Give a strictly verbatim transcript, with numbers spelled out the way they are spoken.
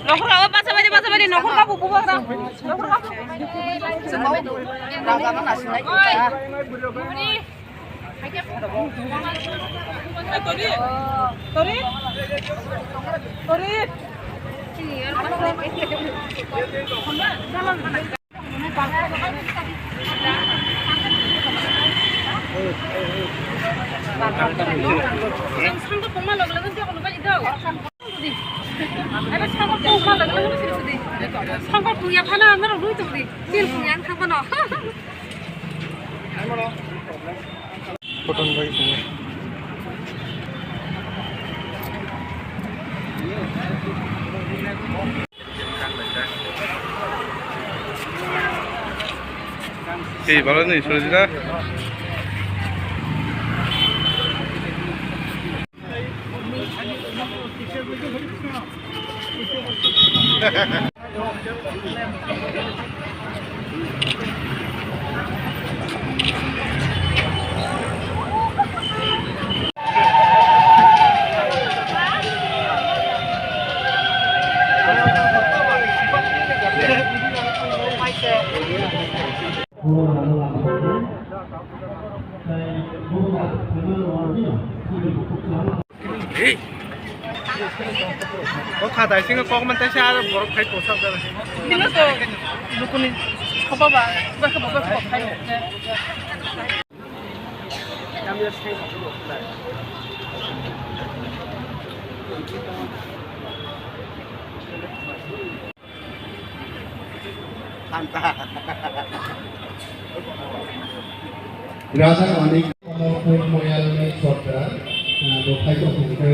Nokhorka o basa bari, basa bari, nokhorka bubu bagra. Nokhorka. Oi. Tori. Tori. Tori. Photon bai tongwi. Tei balo ni suri da. O kha dai singo kok man taisa aro borok khai posak jana. Bino to lukuni khopa ba, ba khopa ba khopa khai. Raja Manik Amarpur Moyalni Sordar, ah, bo phaikha hwnkhe.